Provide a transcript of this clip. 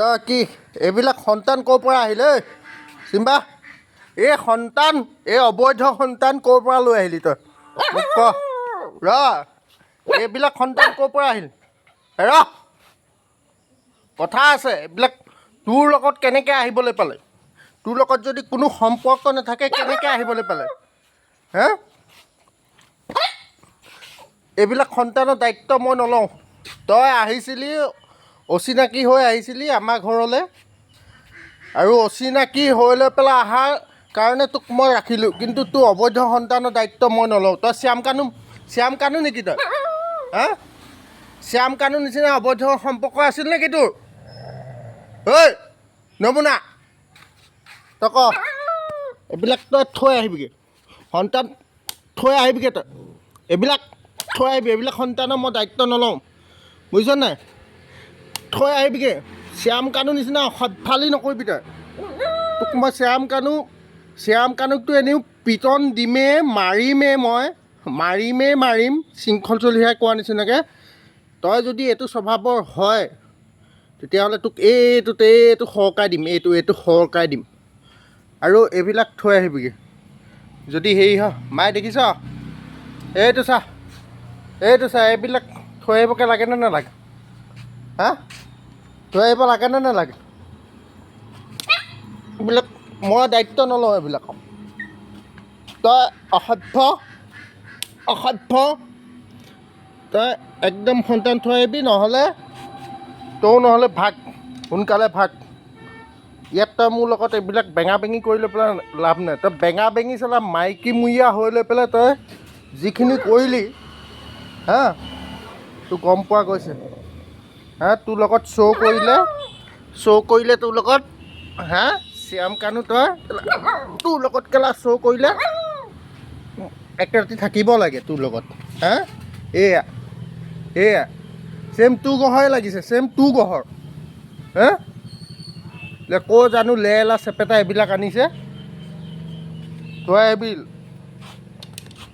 তই কি এইবিলাক সন্তান ক'ৰ পৰা আহিলে ঐ? চিম্বা, এই সন্তান, এই অবৈধ সন্তান ক'ৰ পৰা লৈ আহিলি তই মোক ক। ৰ, এইবিলাক সন্তান ক'ৰ পৰা আহিল? ৰ, কথা আছে। এইবিলাক তোৰ লগত কেনেকৈ আহিবলৈ পালে? তোৰ লগত যদি কোনো সম্পৰ্ক নাথাকে, কেনেকৈ আহিবলৈ পালে? হে, এইবিলাক সন্তানৰ দায়িত্ব মই নলওঁ। তই আহিছিলি, অচিনাকি হৈ আহিছিলি আমাৰ ঘৰলৈ আৰু অচিনাকি হৈ লৈ পেলাই অহাৰ কাৰণে তোক মই ৰাখিলোঁ, কিন্তু তোৰ অবৈধ সন্তানৰ দায়িত্ব মই নলওঁ। তই শ্যাম কানু, শ্যাম কানু নেকি তই? হা, শ্যাম কানু নিচিনা অবৈধ সম্পৰ্ক আছিল নেকি তোৰ? ঐ নমুনা, তই ক। এইবিলাক তই থৈ আহিবিগৈ, সন্তান থৈ আহিবিগৈ। তই এইবিলাক থৈ আহিবি। এইবিলাক সন্তানৰ মই দায়িত্ব নলওঁ, বুজিছ নাই? থৈ আহিবিগৈ। শ্যাম কানু নিচিনা অসভ্যালি নকৰিবি তই। তোক মই শ্যাম কানু, শ্যাম কানুকতো এনেও পিটন দিমেই, মাৰিমেই, মই মাৰিমেই মাৰিম। শৃংখল চলিহাই কোৱা নিচিনাকৈ তই যদি এইটো স্বভাৱৰ হয়, তেতিয়াহ'লে তোক এইটোতে এইটো সৰকাই দিম, এইটো সৰকাই দিম। আৰু এইবিলাক থৈ আহিবিগৈ যদি হেৰি হয়। মায়ে দেখিছ, এইটো চা, এইটো চা। এইবিলাক থৈ আহিবগৈ লাগেনে নালাগে? হা, থৈ আহিব লাগেনে নালাগে? এইবিলাক মই দায়িত্ব নলওঁ এইবিলাকক। তই অসভ্য, অসভ্য। তই একদম সন্তান থৈ আহিবি, নহ'লে তই নহ'লে ভাগ, সোনকালে ভাগ ইয়াত। তই মোৰ লগত এইবিলাক বেঙা বেঙি কৰি লৈ পেলাই লাভ নাই। তই বেঙা বেঙি চালা মাইকী মূৰীয়া হৈ লৈ পেলাই তই যিখিনি কৰিলি, হা, তোৰ গম পোৱা গৈছে। হা, তোৰ লগত শ্ব' কৰিলে, শ্ব' কৰিলে তোৰ লগত। হা, শ্যাম কানু, তই তোৰ লগত কেলা শ্ব' কৰিলে, এক ৰাতি থাকিব লাগে তোৰ লগত। হা, এয়া এয়া ছেম টু গহৰে লাগিছে, ছেম টু গহৰ। হা, লে ক' জানো লেলা চেপেটা এইবিলাক আনিছে। তই আহিবি।